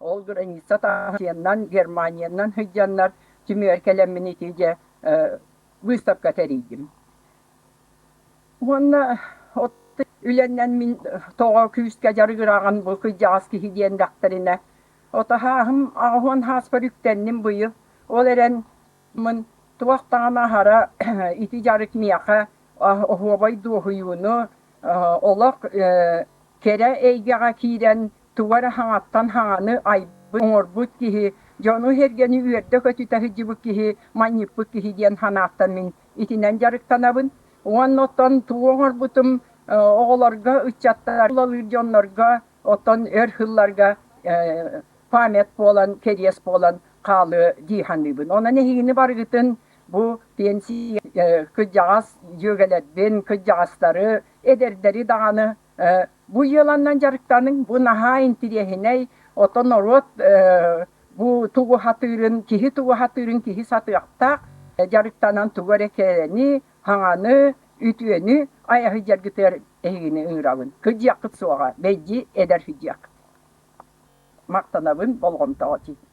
Ол граница таһынан Германиянан сылдьаннар түмүгэр кэлэммин ити дьэ выставка тэрийдим. Уонна үлэннэн мин тоҕо күүскэ дьарыгыраҕын бу кырдьаҕас киһи диэн дэхтэринэ, отаһааһым 80 сааспар үктэнним быйыл. Ол эрэн мын туох даҕаны аһара ити дьарык миэхэ оһуобай дуоһуйууну, олох кэрэ эйгэҕэ киирэн тугу эрэ хаҥаттан хаҥаны айбыт, оҥорбут киһи, дьону-сэргэни үөрдэ-көтүтэ сылдьыбыт киһи, манньыппыт киһи диэн санааттан мин итинэн дьарыктанабын. Уонна оттон тугу оҥорбутум оҕолорго, ыччаттар тулалыыр дьоннорго, оттон өр сылларга память буолан, кэриэс буолан хаалыа дии саныыбын. Онон эһигини барыгытын бу пенсия кырдьаҕас дьүөгэлэрбин, кырдьаҕастары, эдэрдэри даҕаны бу дьыаланнан дьарыктаныҥ, бу наһаа интириэһинэй, оттон норуот бу тугу сатыырын, киһи тугу сатыырын киһи сатыахтаах, дьарыктанан тугу эрэ кэрэни, хаҥаны, үтүөнү айа сылдьаргытыгар эһигини ыҥырабын. Кырдьыаххыт суоҕа, бэйдии эдэр сылдьыаххыт. Махтанабын болҕомтоҕо тиийдим.